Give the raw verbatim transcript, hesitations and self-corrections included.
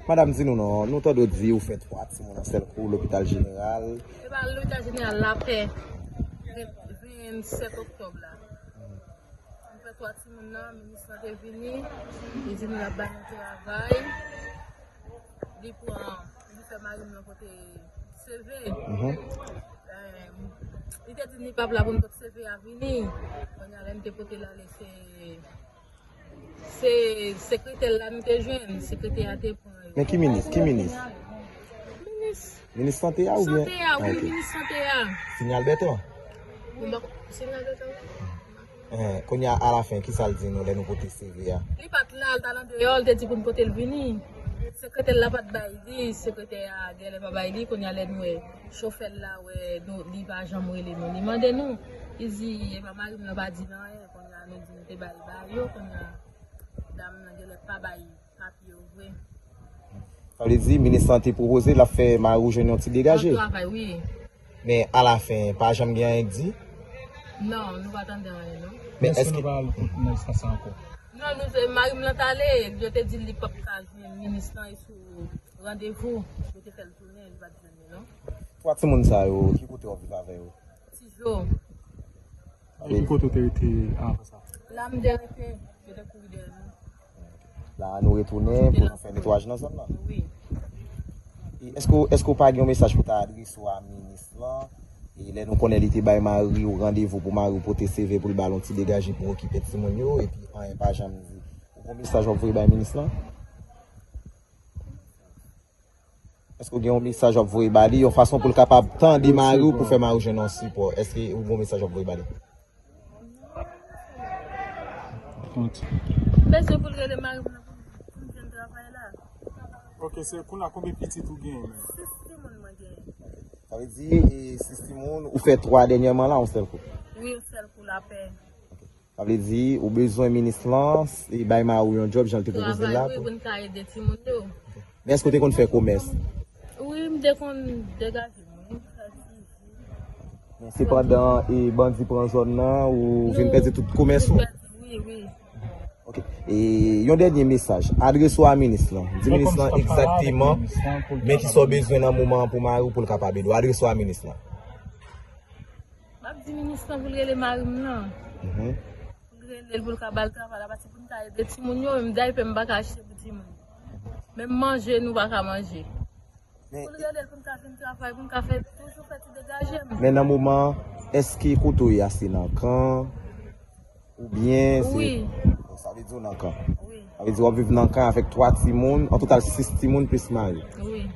Madanm, di nou non, nou tande w di ou fè twa timoun an sèl kou lopital jeneral. E pa lopital jeneral, Lapè, vennsèt oktòb la. M fè twa timoun nan, minis lan te vini, li di nou l ap ba nou travay. Li pran, li fè mari m nan pote seve. Mhm. Eh, li te di n li p ap la pou n pote seve a vini. Kounye a lè n te pote l ale, se, se sekretè l la nou te jwenn. Sekretè a te pran yo. Men ki minis? Ki minis? Minis. Minis sante a oubyen? Sante a, wi, ah, ok. Minis sante a. Sinyal Bèton? Bon, Sinyal Bèton, wi. Eh, kounye a, alafen, kisa l di nou lè nou pote seve a? Li pa t la, l t al andeyò, l te di pou n pote l vini. Sekretè l la pa t bay li, sekretè a genlè pa bay li, kounye a lè n wè chofè l la wè nou, li pa janm rele nou, li mande nou. Li di, e pa mari m nan pa di n anyen, kounye a nou di nou te bay ba yo, kounye a dam nan genlè pa bay papye yo vre. Sa vle di, minis lan te pwopoze l ap fè mari w jwenn yon ti degaje. Nan travay, wi. Men alafen, pa janm gen anyen k di? Non, nou pa tande anyen, non. Men èske nou pa al nan sans sa ankò? Non, nou, mari m lan t ale, yo te di l li p ap ka jwenn minis lan, e sou randevou, yo te fè l tounen, li pa t jwenn li, non. Twa timoun sa yo, ki kote w ap viv avè yo? Ti Jo. E ki kote w te rete anvan sa? La m te rete, yo te kouri dèyè nou. La nou retounen pou nou fè netwayaj nan zòn nan. Wi. E èske, èske w pa gen yon mesaj pou ta adrese w a minis lan? E lè nou konnen li te bay mari w randevou pou mari w pote seve pou l ba l yon ti degaje pou okipe timoun yo, epi anyen pa janm di. Ou gen yon mesaj w ap voye bay minis lan? Èske w gen yon mesaj w ap voye ba li, yon fason pou l kapab tande mari w pou fè mari w jwenn yon sipò? Èske w gen yon mesaj w ap voye ba li? Bezwen pou l rele mari m nan pou, pou m jwenn travay la. Ok, se kounye a konbyen pitit ou genyen menm? Sis timoun mwen genyen. Sa vle di, e, sis timoun, ou fè twa dènyèman la, yon sèl kou? Wi, yon sèl kou, Lapè. Sa vle di, ou bezwen minis lan, e bay mari w yon djòb, jan l te pwopoze l la? Travay, wi, pou n ka ede timoun yo. Men èske w te konn fè komès? Wi, m te konn degaje m, wi, m fè ti ji. Men sepandan, e bandi pran zòn nan, ou vin pèdi tout komès ou? Wi, wi. Ok. E yon dènye mesaj, adrese w a minis lan. Di minis lan egzakteman, men kisa w bezwen nan moman an pou mari w pou l kapab ede w. Adrese w a minis lan. M ap di minis lan pou l rele mari m nan. Mhm. Pou l rele l, pou l ka ba l travay la, paske pou n ka ede timoun yo, menm daypè m pa ka achte pou timoun. Menm manje, nou pa ka manje. Men pou l rele l, pou n ka vin travay, pou n ka fè, toujou fè ti degaje m. Men nan moman, èske kote w ye a se nan kan? Oubyen se... Wi. Sa vle di w nan kan. Wi. Sa vle di w ap viv nan kan avèk twa timoun, an total sis timoun plis mari. Wi.